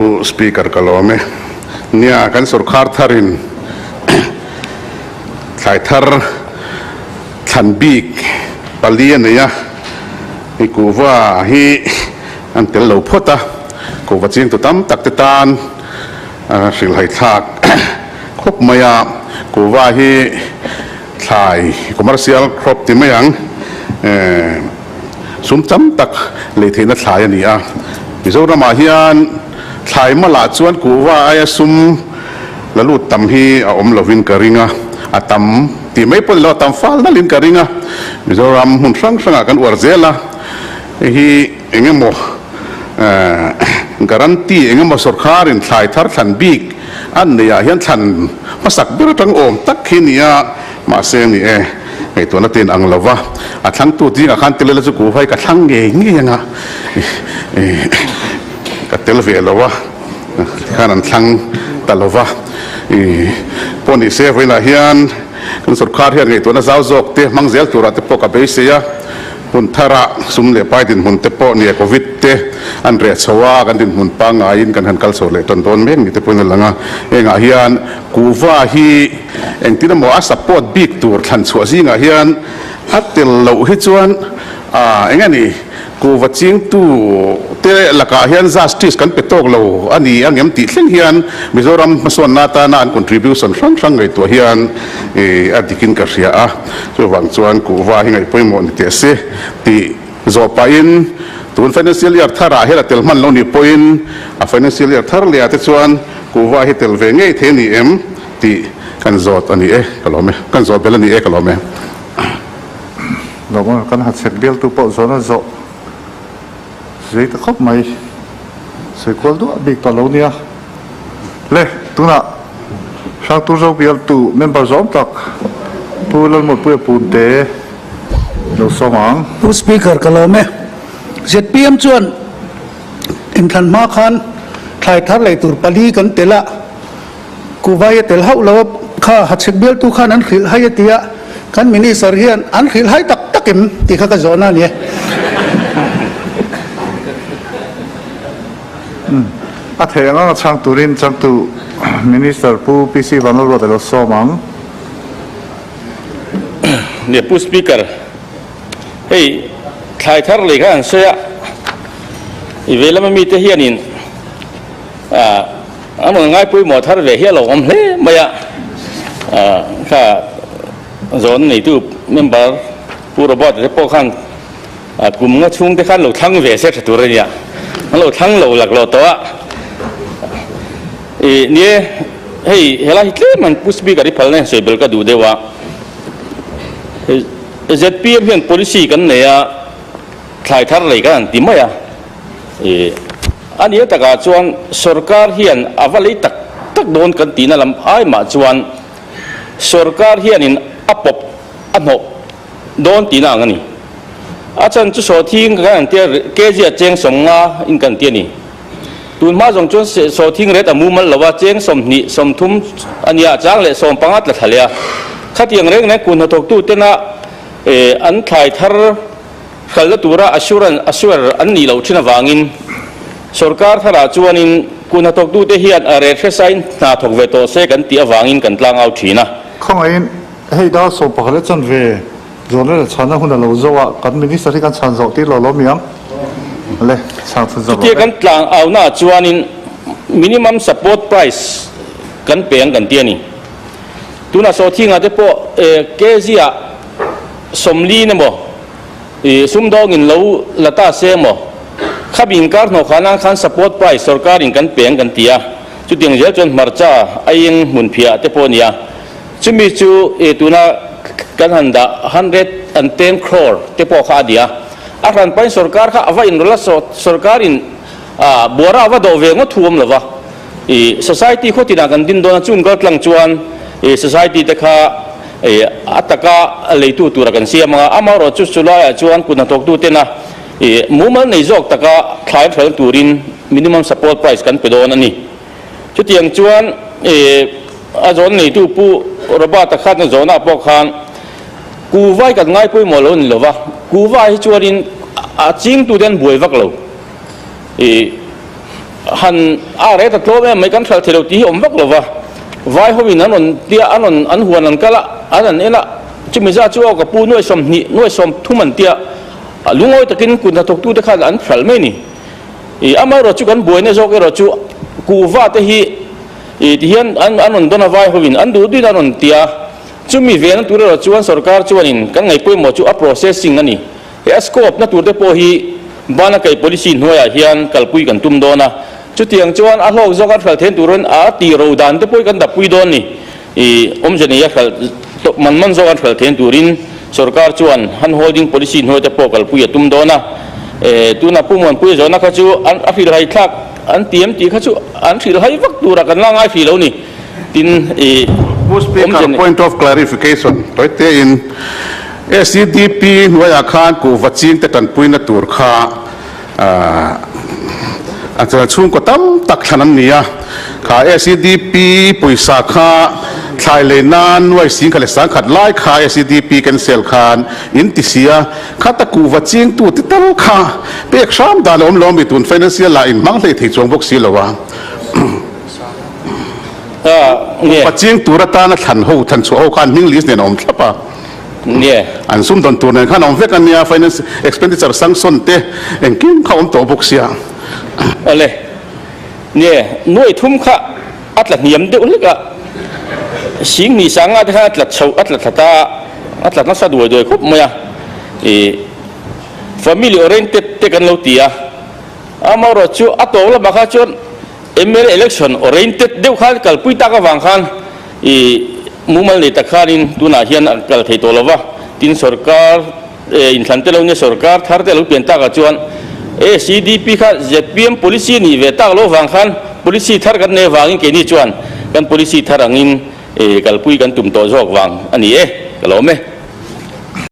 Pu Speaker ka lawm e. Nia, kan sorkar tharin thlai thar thlan bik pali a nei a, hei kuhva hi an tel lo phawt a, kuhva chingtu tam tak te tan a hrilhhai thlak khawp mai a, kuhva hi thlai commercial crop ti mai ang. Sum tam tak lei theihna thlai a ni a. Mizoramah hian thlai malah chuan kuhva aia sum la lut tam hi a awm lovin ka ring a, a tam tih mai pawh ni lo, a tam fal nalhin ka ring a. Mizoram hmun hrang hrangah kan uar zel a, hei hi eng emaw guarantee eng emaw sawrkharin thlai thar thlan bik an neihah hian thlan hmasak ber atang awm tak hi ni a, Mahse ni e, ngaihtuahna te in ang lo va, a thlangtu zingah khan tel ila chu kuhvai ka thlang ngei ngei anga ka tel ve lo a, tikhan an thlang ta lo va. Pawh ni se vawiinah hian kan sorkar hian ngaihtuahna zau zawk te hmang zel turah te pawh ka beisei a. Hmun thara sum leh pai dinhmun te pawh nia Covid te an reh chho a, kan dinhmun pangaiin kan han kal chho leh tawn dawn mek ni te pawhin a lang a. Hengah hian kuhva hi engtin emaw a support bik tur thlan chhuah zingah hian a tel loh hi chuan eng nge ni kuhva chingtu te lakah hian justice kan pe tawk lo a ni ang em tih thleng hian Mizoram hmasawnna atana an contribution hrang hrang ngaihtuah hian a dikin ka hria a. Chuvang chuan kuhva hi ngaih pawimawh ni teh se tih zawh pahin tun financial year tharah hian a tel hman lo nih pawhin a financial year thar leh ah te chuan kuhva hi tel ve ngei thei a ni em tih kan zawt a ni e ka lawm e, kan zawt bel a ni e ka lawm e. Lawm kan ha chhek bialtu pawh zawn a zawh zei ta khawp mai, sawi kual duah bik ta lo nia. Le, tunah Hrangturzo bialtu member zawm tak Pu Lalmuanpuia Punte lo sawm ang. Pu Speaker, ka lawm e. Zpm chuan inthlan hma khan thlai thar lei tur pali kan tel a, Kuvai a tel hauh lo a, kha Hachhek bialtu khan an hrilh hai a ti a, kan Minister hian an hrilh hai tak tak em tih kha ka zawhna a ni e. A theih ang anga chhang turin changtu Minister Pu PC Vanlalruata lo sawm ang. Nia Pu Speaker, hei thlai thar lei kha an sawi a, i ve lama mite hianin an rawn ngai pawimawh thar ve hi a lo awm hle mai a, kha zawn neitu member Pu Robert-a te pawh khan A kum nga chhung te khan lo thlang ve se tha tur a nia, an lo thlang lo lak lo tawh a. I nie hei helai hi tlem an Pu Speaker i phalna hian sawi bel ka duh deuh a. Zpm hian policy kan nei a, thlai thar lei kan han ti mai a. I a nia takah chuan sorkar hian a va lei tak tak dawn kan tihna lam ai mah chuan sorkar hianin a pawp a hnawh Dawn tihna ang a ni. A chhan chu sawhthing kan han tia kg a cheng 50 in kan ti a ni. Tun hma zawng chuan sawhthing ret a mumal lo a, cheng 20, 30 a nia, chang leh 15 tla thla leh a. Khatiang reng reng kun hnathawktu tena an thlai thar hralhna tura assurance assure an nih loh thin avangin sorkar tharah chuanin kun hnathawktute hian a ret hresain hna thawk ve tawh se kan tih avangin kan tlangau thin a. Khawngaihin Hei dar 11 a chan ve zawn rel chhanna hun a lo zo a, kan Minister hi kan chhan zawh tir lo lo mi ang le chhang chhun zawh Chutia rawh le. kan tlang aunaah chuanin minimum support price kan pe ang kan ti a ni. Tunah sawhthingah te pawh kg ah 40 emaw sumdawngin lo la ta se emaw khami inkar hnawh khan ang khan support price sorkarin kan pe ang kan ti a. Chutiang zel chuan hmarcha aieng hmunphiah te pawh a ni a. Chumi chu i tuna kan han dah 110 crore te pawh kha a ni a. A hran pahin sorkar kha a va inrawlh a, sorkarin buara a va dawh ve ngawt thu awm lo va. I society khaw tinah kan din dawn a, chung kal tlang chuan i society te kha i a taka leitu tura kan siam ang a. Amaherawhchu chu chulaiah chuan kut hnathawktu tena i mumal nei zawk taka thlai hralh turin minimum support price kan pe dawn a ni. Chutiang chuan i a zawn neitu Pu Robert-a khan a zawnah pawh khan Kuvai kan ngai pawimawh lo a ni lo va, Kuvai hi chuanin a chingtute an buai vak lo. I Han a rate a tlawm em mai kan hralh thei lo tih hi awm vak lo va, vai hoin an rawn tia an rawn an huan an kal a, an an en a, chumi zat chu aw ka pu nuai 20 nuai 30 an tia, lungawi takin kut hnathawktute khan an hralh mai a ni. Ih amaherawh chu kan buaina zawk erawh chu kuhva te hi ih tihian an an rawn dawn a vai hoin an duh duhin an rawn tia, chumi vena tur erawh chuan sorkar chuanin kan ngaihpawimawh chu a processing a ni. He a scope na tur te pawh hi bana kai policy hnuaiah hian kalpui kan tum dawn a, chutiang chuan a hlawk zawk a hralh thein turin a tih ro dan te pawh hi kan dappui dawn ni. I awmze nei a hralh man man zawk a hralh thein turin sorkar chuan hand holding policy hnuai te pawh kalpui a tum dawn a. E tuna Pu Muanpuia zawhna kha chu an a hrilhhai thlak an ti em tih kha chu an hrilhhai vak turah kan la ngai hrih lo ni. Tin i Pu Speaker, point of clarification tawi tein SEDP hnuaiah khan kuhva chingte tanpuina tur kha a chhungkaw tam tak thlan an ni a. Kha SEDP pawisa kha thlai lei nan nuai singkhat leh sangkhat lai kha SEDP cancel khan in ti si a. Khata kuhva chingtu te tal kha pek hram dan a awm lo a mi tun financial ah in hmang hlei thei chuang bawk si lo a. Kuhva ching tur atana thlan ho thlan chhuah ho khan hming list nen a awm thlap a. Nge. An sumdawn tur nen khan a awm vek a nia, finance expenditure sanction te engkim kha a awm tawh bawk sia. Awle. Nge, nuai thum kha a tla hniam deuh hlek a, sing ni sanga te khan a tla chhoh, a tla thla ta, a tla nasa duai duai khawp mai a. Ih, family oriented te kan lo ti a, amaherawh chu a tawp lamah kha chuan mla election oriented deuh khan kalpui tak avang khan I mumal nei tak khanin tunah hian a kal thei tawh lo va, tin sorkar inthlan te lo nia sorkar thar te a lo pian takah chuan ACDP kha zpm policy a nih ve tak loh vang khan policy thar kan nei avangin keini chuan kan policy thar angin kalpui kan tum tawh zawk vang a ni e, ka lawm e.